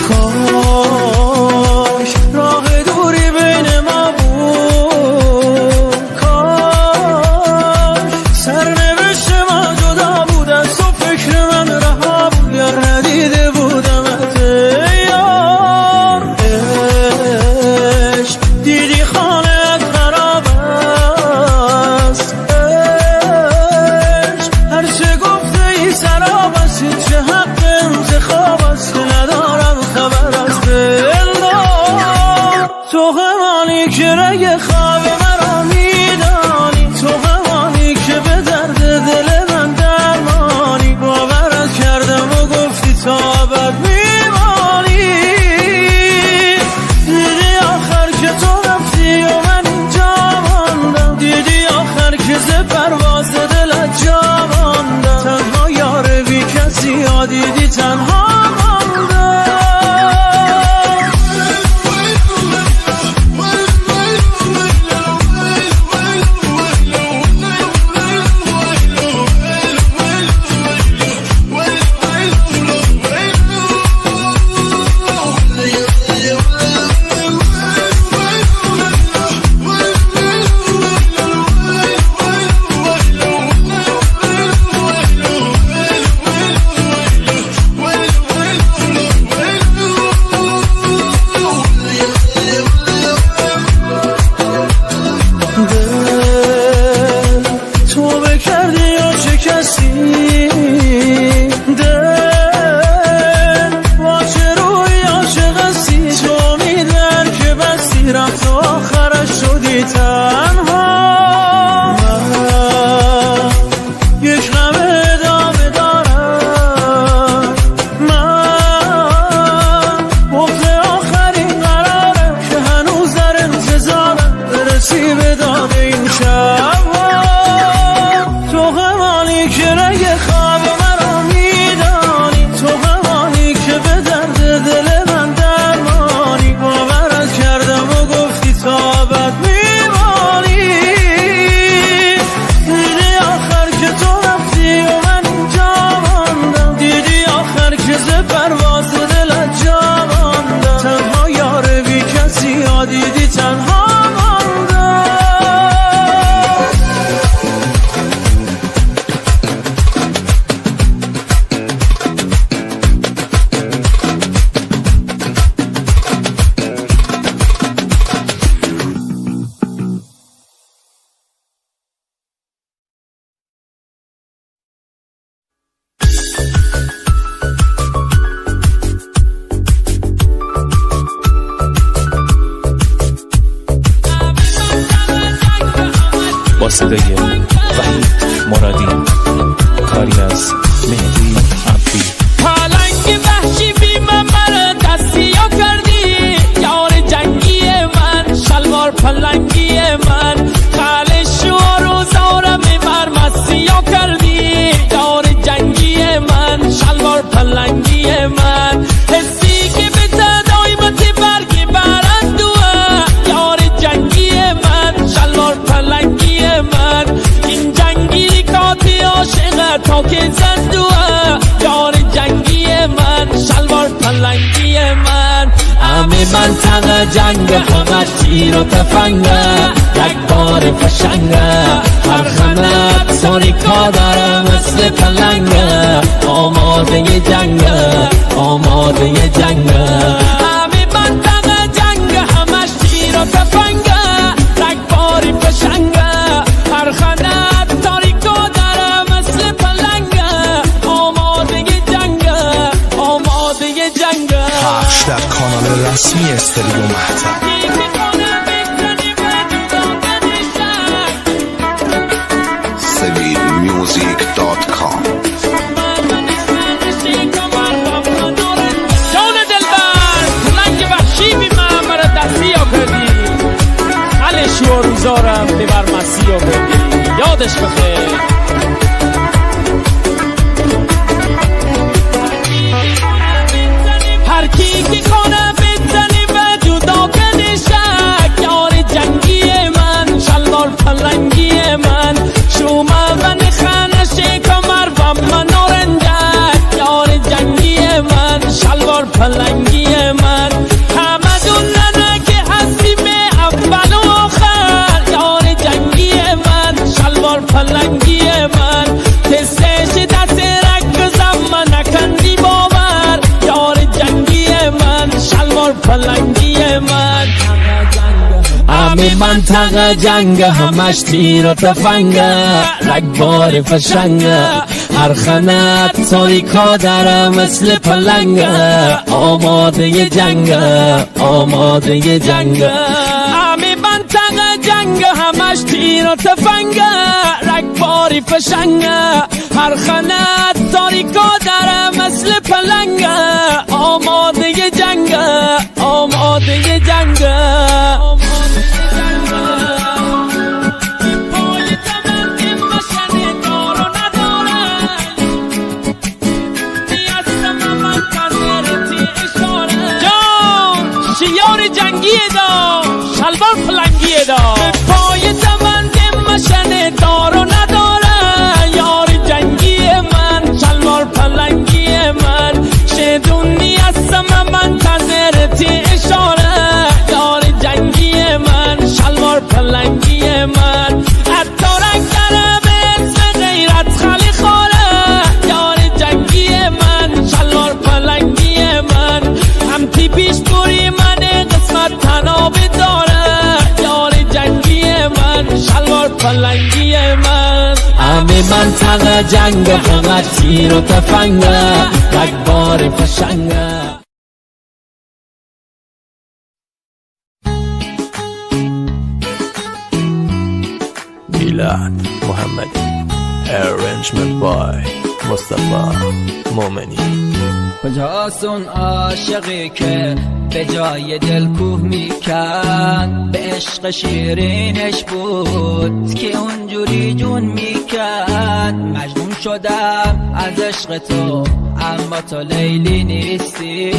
کاش راه دوری بین ما بود، کاش سرنوشت ما جدا بود، از تو فکر من رها بود، گر ندیده بودمت ای یار. عشق دیدی خانه‌ات خراب است، عشق هر چه گفته ای سراب است، چه حق انتخاب است که ندارم خبر از دلدار. تو همانی که رگ خواب مرا میدانی، تو همانی که به درد دل من درمانی، باورت کردم و گفتی تا ابد میمانی. دیدی آخر که تو رفتی و من اینجا ماندم، دیدی آخر که ز پرواز دلت جا ماندم، تنها یار بی کسی ها دیدی تنها ماندم. دل توبه کردی یا شکستی، دل با چه روی عاشق هستی، تو امید هر که بستی رفت و آخرش شدی تنها. من یک غم ادامه دارم، من بغض آخرین قرارم که هنوز در انتظارم برسی به داد این شبها. تو همانی که رگ خواب مرا میدانی، تو همانی که به درد دل من درمانی، باورت کردم و گفتی تا ابد میمانی. دیدی آخر که تو رفتی و من اینجا ماندم، دیدی آخر که ز پرواز دلت جا ماندم، تنها یار بی کسی ها دیدی تنها ماندم. با صدای وحید مرادی، کاری از مهدی عبدی. پلنگ وحشی بی من مرا دستیا کردی، یار جنگی من شلوار پلنگی من، خال شوار و زارم بر مسیا کردی، یار جنگی من شلوار پلنگی من، حسی که به تدایمت برگ برندوه، یار جنگی من شلوار پلنگی من، این جنگی کاتی عاشقه تا که زندوه، یار جنگی من شلوار پلنگی من. همه منطقه جنگ همه تیر و تفنگه، یک بار فشنگه، هر خنه ساری کادره مثل پلنگه، آماده جنگه آماده جنگه. همه منطقه جنگ همه تیر و تفنگه، یک بار فشنگه، هر خنه تاریکو داره مثل پلنگه، آماده جنگه آماده جنگه. پخش در کانال رسمی استریو مهتاب. sevilmusic.com. جان دلبر پلنگ وحشی بی من مرا دستی آوردی، خل شو روزارم ببر مسیح آوردی، یادش بخیر. شلوار پلنگی من. همه دوننه که هستیم اول و آخر، یار جنگی من شلوار پلنگی من. تستش دست رگ بزن من نکندی باور، یار جنگی من شلوار پلنگی من. همی منطقه جنگ، همش تیر و تفنگ، رگبار فشنگ، هر خنه تاریکا داره مثل پلنگ، آماده جنگ، آماده جنگ. همی منطقه جنگ، همش تیر و تفنگ، رگبار فشنگ، هر خنه تاریکا داره مثل پلنگ، آماده جنگ، آماده جنگ. شیار جنگی دا شلوار پلنگی دا، پای تمند مشن دارو نداره، یار جنگی من شلوار پلنگی من. شدونی هستم من تذر تی اشاره، یار جنگی من شلوار پلنگی من. عطارک داره به اسم غیرت خالی خواره، یار جنگی من شلوار پلنگی من. هم تی پیش بری من قسمت تنابه داره، یار جنگی من شلوار پلنگی من. همه منطقه جنگ، همه تیر و تفنگ، رگبار فشنگ. Milad Mohammadi. Arrangement by Mustafa Momeni. کجاست اون عاشقی که به جای دل کوه میکن، به عشق شیرینش بود که اونجوری جون میکن. مجنون شدم از عشق تو اما تو لیلی نیستی،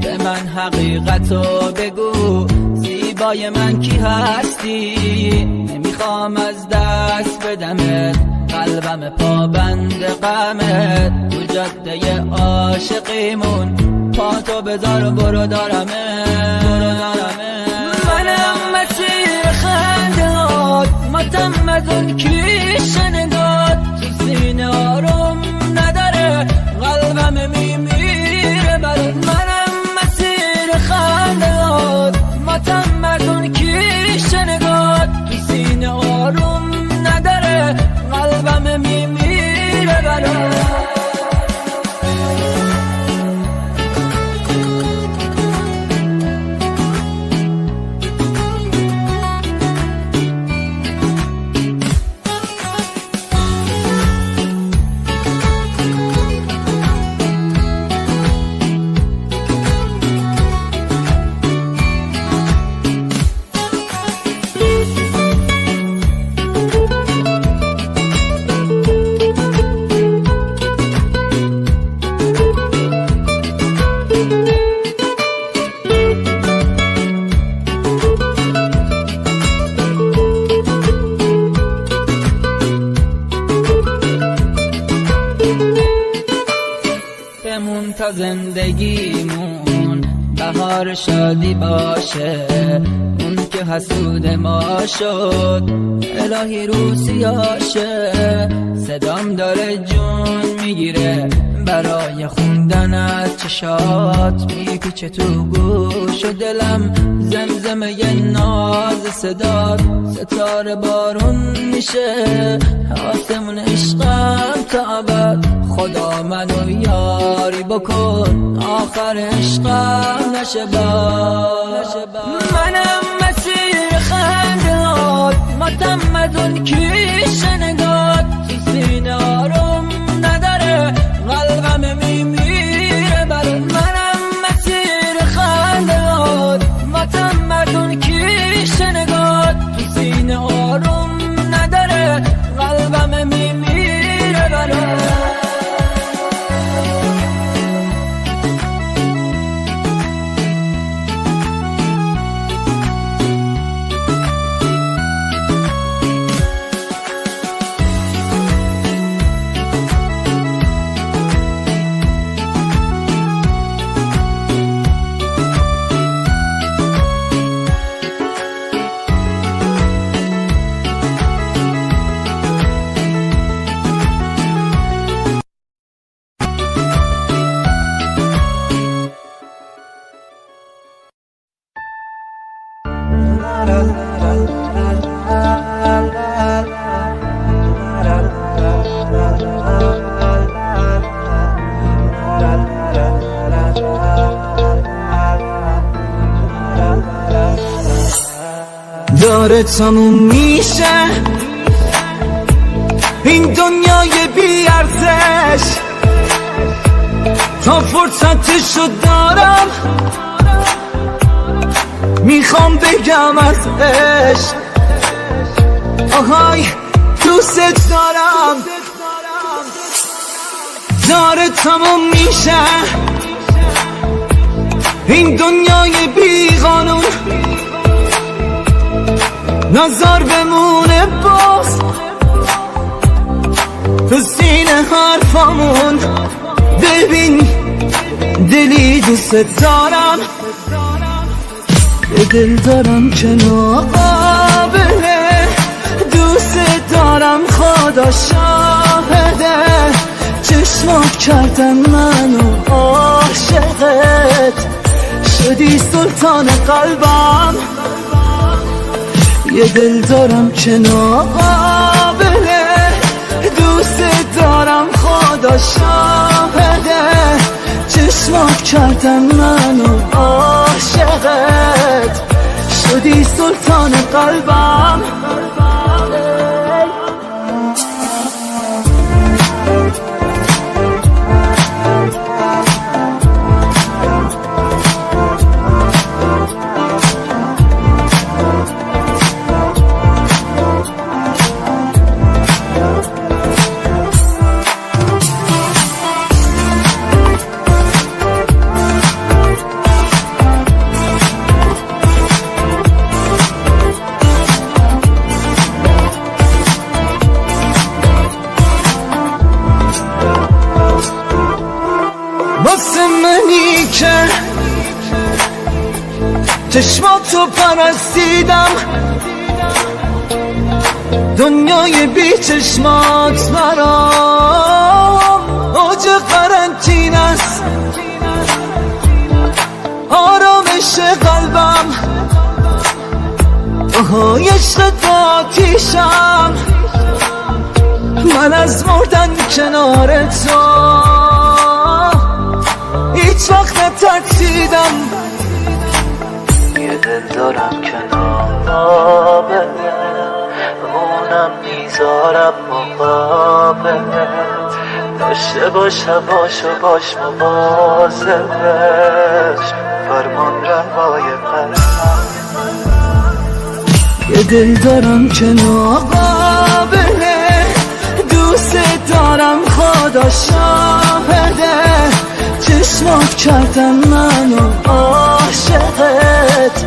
به من حقیقتو بگو زیبای من کی هستی. نمیخوام از دست بدمت، قلبم پابند غمت، تو جاده عاشقیمون پا تو بذار و برو دارمه، برو دارمه. منم مسیر خنده هات، ماتم از اون کیش نگات، تو سینه آروم نداره قلبم میمیره برات. منم مسیر خنده هات، ماتم از اون کیش نگات، تو سینه آروم نداره قلبم میمیره برات. تا زندگیمون بهار شادی باشه، اون که حسود ما شد الهی رو سیاشه. صدام داره جون میگیره برای خوندن از چشات، میپیچه تو گوش و دلم زمزمه ی ناز صدات. ستاره بارون میشه آسمون عشقم تا ابد، خدا منو یاری بکن آخر عشقم نشه باد. منم مسیر خنده هات، ماتم از اون کیش نگات، تو سینه آروم نداره قلبم میمیره برات. منم مسیر خنده هات، ماتم از اون کیش نگات، تو سینه آروم نداره قلبم میمیره برات. داره تموم میشه این دنیای بی ارزش، تا فرصتشو دارم میخوام بگم از عشق، آهای دوست دارم. داره تموم میشه این دنیای بی قانون، نظر بمونه باز تو سینه حرفامون. ببین دلی دوست دارم، یه دل دارم که ناقابله، دوست دارم خدا شاهده، چشمات کردن منو عاشقت، شدی سلطان قلبم. یه دل دارم که ناقابله، دوست دارم خدا شاهده، چشمات کردن منو عاشقت، شدی سلطان قلبم. واسه منی که چشماتو پرستیدم، دنیای بی چشمات برام اوج قرنطینه است، آرامش قلبم آهای عشق تو آتیشم، من از مردن کنار تو هیچ وقت نترسیدم. یه دل دارم که ناقابله، اونم میذارم مقابلت، داشته باش هواشو باش مواظبش، فرمان روای قلبم. یه دل دارم که ناقابله، دوست دارم خدا شاهده، چشمات کردن منو عاشقت،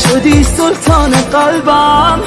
شدی سلطان قلبم.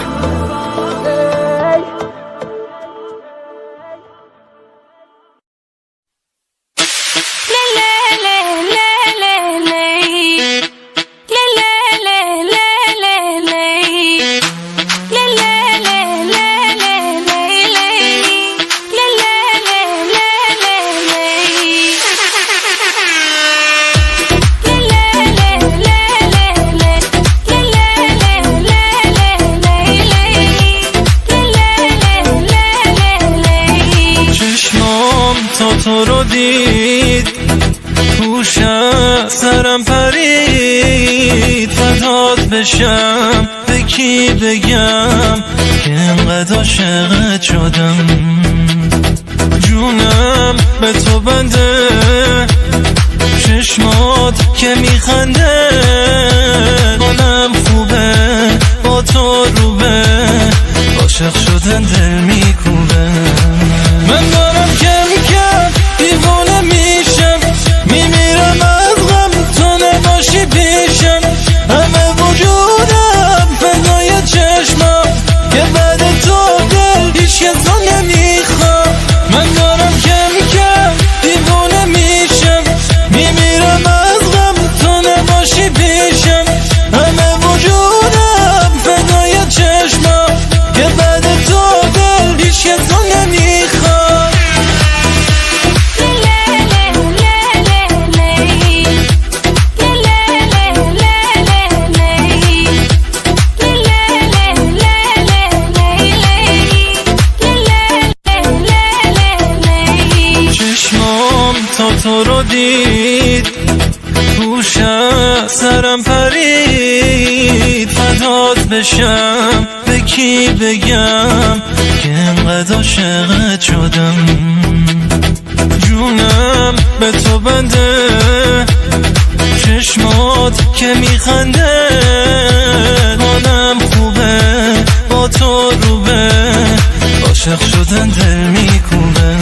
تو رو دید هوشم سرم پرید، فدات بشم به کی بگم که انقدر عاشقت شدم، جونم به تو بنده، چشمات که میخنده، حالم خوبه با تو روبه، عاشق شدن دل میکوبه. من دارم کم کم دیوانه میشم، میمیرم از غم تو نباشی پیشم، همه وجودم فدای چشمم که بعد تو دل هیچ کس رو نمیخوام. من دارم کم کم دیوانه میشم، میمیرم از غم تو نباشی پیشم، همه وجودم فدای چشمم که بعد تو دل هیچ کس رو نمیخوام. هوشم سرم پرید، فدات بشم به کی بگم که انقدر عاشقت شدم. جونم به تو بنده، چشمات که میخنده، حالم خوبه با تو روبه، عاشق شدن دل میکوبه.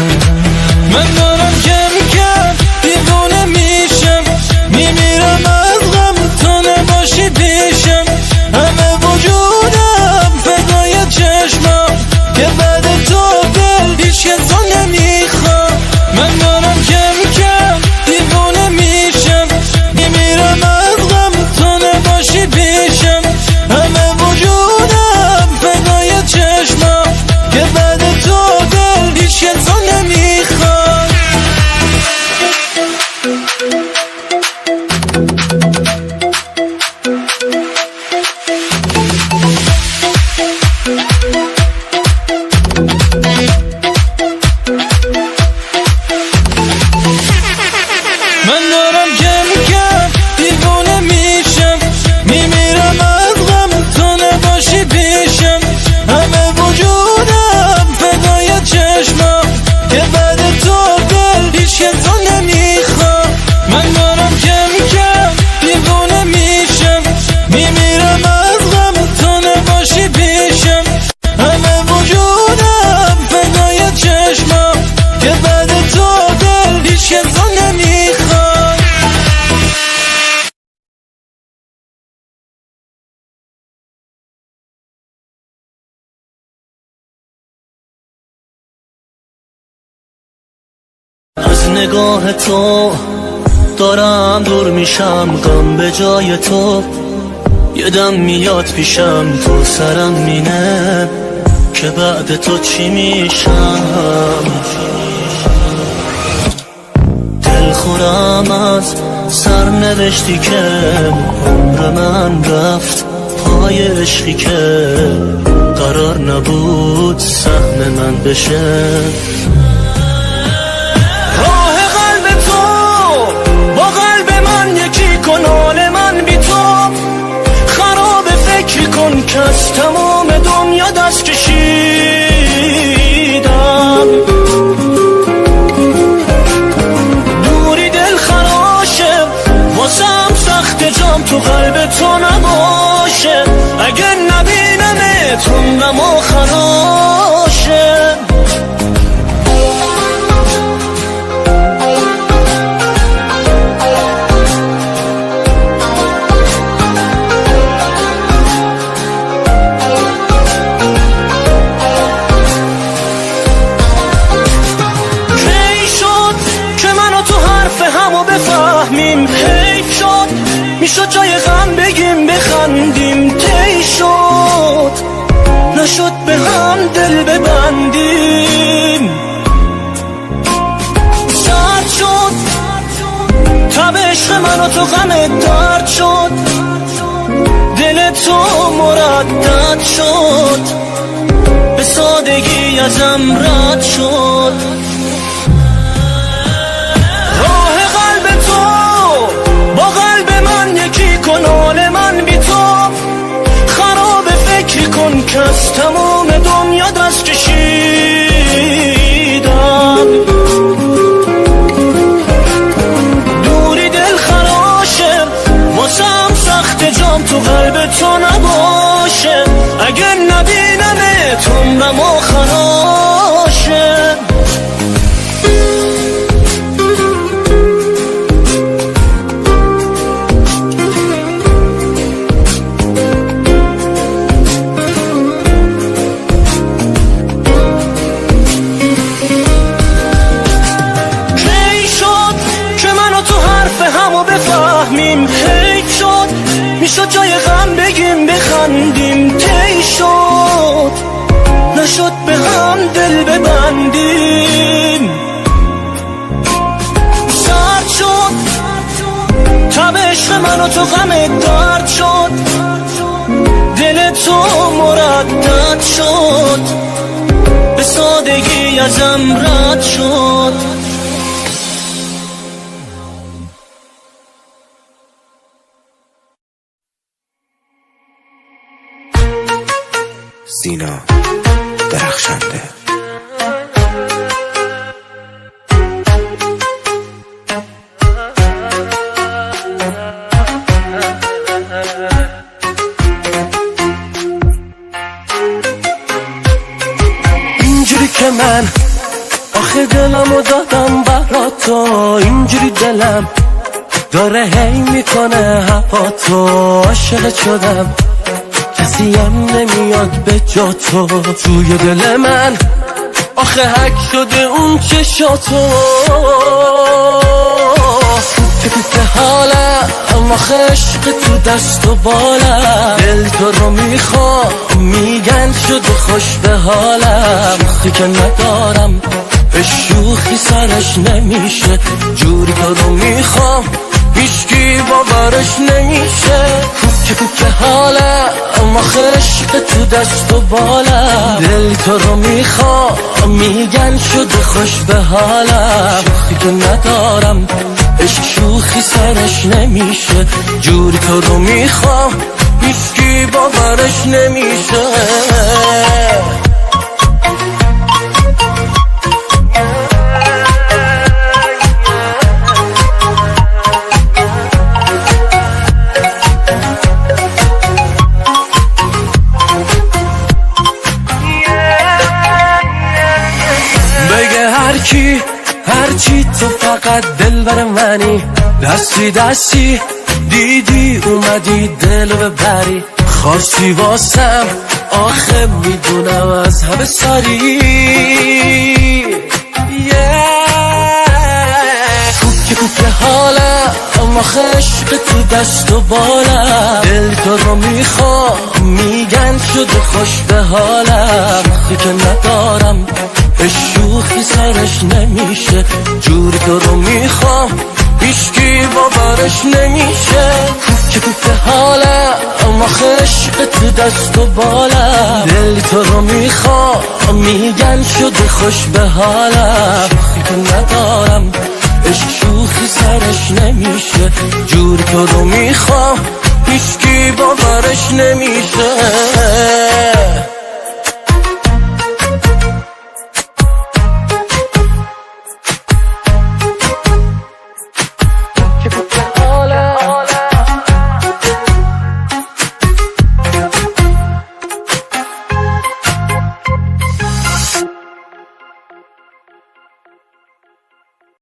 من دارم کم کم دیوونه میشم، میمیرم از غم تو نباشی پیشم، همه وجودم فدای چشمم که بعد تو دل هیچ کس رو نمیخوام. من دارم کم کم دیوونه میشم، میمیرم از غم تو نباشی پیشم، همه وجودم فدای چشمم که بعد تو دل هیچ کس رو نمیخوام. من دارم کم کم دیوونه میشم، میمیرم از غم تو نباشی پیشم، همه وجودم فدای چشمم که بعد تو دل هیچ کس رو نمیخوام. من دارم کم کم دیوونه میشم، میمیرم از غم تو نباشی پیشم، همه وجودم فدای چشمم که بعد تو دل هیچ کس رو نمیخوام. از نگاه تو دارم دور میشم، غم به جای تو یه دم میاد پیشم، تو سرم مینه که بعد تو چی میشم. دلخورم از سرنوشتی که عمر من رفت پای عشقی که قرار نبود سهم من بشه. راه قلب تو با قلب من یکی کن، حال من بی تو خراب فکری کن که از تمام دنیا دست کشیدم. دوری دل خراشه واسم سخت جام تو قلب تو نباشه، اگه نبینمت عمرم خراشه. کی شد که من و تو حرف همو بفهمیم، حیف شد میشد جای غم بگیم بخندیم، طی شد نشد به هم دل ببندیم. سرد شد تب عشق من و تو غم درد شد، دل تو مردد شد، به سادگی ازم رد شد. راه قلب تو با قلب من یکی کن، حال من بی تو خراب فکری کن که از تمام دنیا دست کشیدم. دوری دل خراشه واسم سخت جام تو قلب تو نباشه، اگه نبینمت عمرم خراشه. کی شد که من و تو حرف همو بفهمیم، حیف شد میشد جای غم بگیم بخندیم، طی شد نشد به هم دل ببندیم. سرد شد تب عشق من و تو غم درد شد، دل تو مردد شد، به سادگی ازم رد شد. سینا درخشنده. اینجوری که من آخه دلمو دادم برا تو، اینجوری دلم داره هی میکنه هوا تو، عاشق شدم کسی هم نمیاد به جا تو، توی دل من آخه حک شده اون چشاتو، کوکه کوکه حالم آخه عشق تو دست و بالم، دل تو رو میخوام میگن شده خوش به حالم، شوخی که ندارم به شوخی سرش نمیشه، جوری تو رو میخوام هیچکی باورش نمیشه، کوکه کوکه حالم آخه عشق تو دست و بالم، دل تو رو میخوام میگن شده خوش به حالم، شوخی که ندارم عشق شوخی سرش نمیشه، جوری تو رو میخوام هیچکی باورش نمیشه. بگه هر کی هرچی تو فقط دلبر منی، دستی دستی دیدی اومدی دل ببری، خواستی واسم آخه میدونم از همه سری. کوکه کوکه حالم آخه عشق تو دست و بالم، دل تو رو میخوام میگن شده خوش به حالم، شوخی که ندارم به شوخی سرش نمیشه، جوری تو رو میخوام هیچکی باورش نمیشه، کوکه کوکه حالم آخه عشق تو دست و بالم، دل تو رو میخوام میگن شده خوش به حالم، شوخی که ندارم عشق شوخی سرش نمیشه، جوری تو رو میخوام هیچکی باورش نمیشه.